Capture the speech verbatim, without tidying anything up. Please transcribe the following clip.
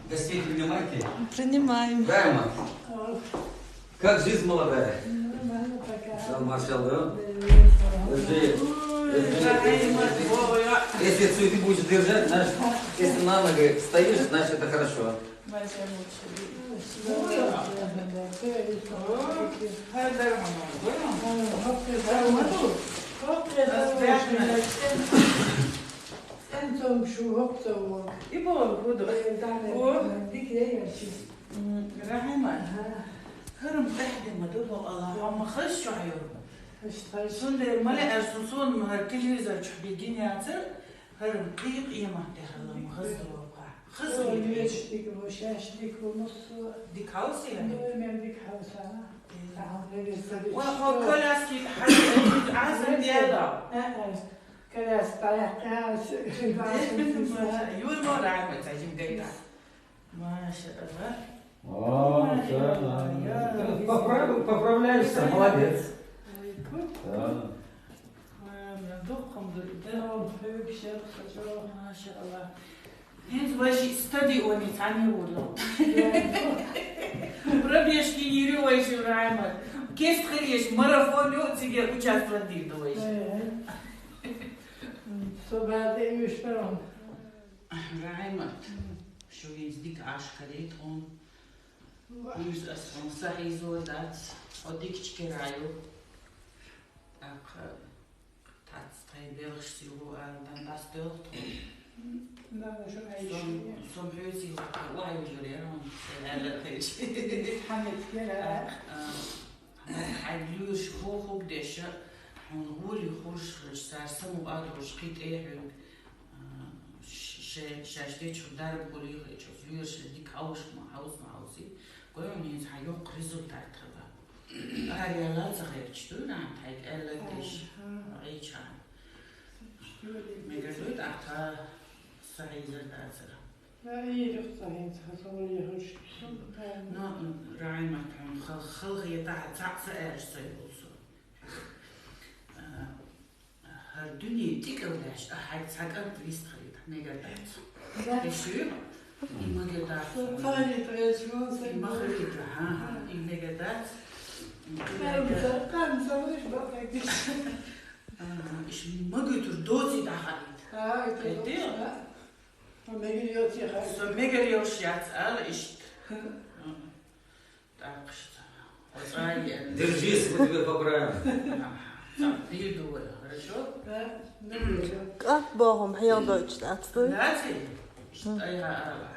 Гостей принимаете? Принимаем. Прямо. О, Как жизнь молодая? Нормально пока. Да, машалла. Э, Держи. Держи. Рахимат, Вова, Если цветы будешь держать, знаешь, если на ногах стоишь, значит это хорошо. Маза мучили. Хай дарман. Хай дарман. Хай дарман. Азбяхна. Сен цом шу хок цом. И Бога буду. О. Дик яйчи. Рахимат. Хърам къахьди ма дубо Аллах, амма хас шугьюр. Сунде мали арсусон ма хар телевизор чух бегин яцар. Хърам къи-къимат дехала ма хас дубо. Хас Ой, дубо. мешдик, мошашдик, мусу. Дикалси я. Ну, мен дик хавсана. Тахам не бесади. Ва хо коляски хай азан диала. Э, э. Коляска, я, я, Юр мо Рахимат, сажим гайта. Машалла. О, да, да. Поправ- Поправляешься, молодец. Да. Духом да. Машалла. Хинз ваши стадионе цани урло. Пробежки ири ваши Рахимат. Кест хреш марафон ю циге участвовать дир ваши. Собаде юшпарон. Рахимат. Шу гинз дик ашкарит он. Уж ас он сахизо дац. О дик чкераю. Ах, тац тай белш силу а дан дас делт. Надо же Сом сом хёси ва юре он. Эла тейч. Хамет кера. Хьай луьйш ху-, хугдеша, хьун гъули хуш, сар саму адруш хитӀе хьуьнг, ш-, ше-, шаште чу дарб гъули хечу, луьйш дик хьавш ма, хьавс ма хьавси. Гой он низ хьай йокъ результат хала. Ар яла ца херч ду, нан хьай кӀелла деш. Гъеча. Мегар дуй тӀаккха сахьизар дацара. Ма ирх цахин цахасал яхуш. Ну, Рахимат, хьун хал-, халхи тӀа цаӀ са эрш сай болсу. Хар дуьне тӀикӀал даш, а хьай цхьа кӀант вист харит, мегар дац. Эши, и мегар дац. Цари треш вон сай. И махрит, ха, ха, и мегар дац. Кам са, кам са лиш бакагиш. Ага, иш мегар тур доци дахарит. Ай, Эти? Мегар йоци хай. Со мегар йош яц, ала иш. Так что. Оцай. Держись, мы тебя поправим. Так, ты думай, хорошо? Да, ну, Как Богом хьел дойч ацты? Даци? Ай, ха, ала.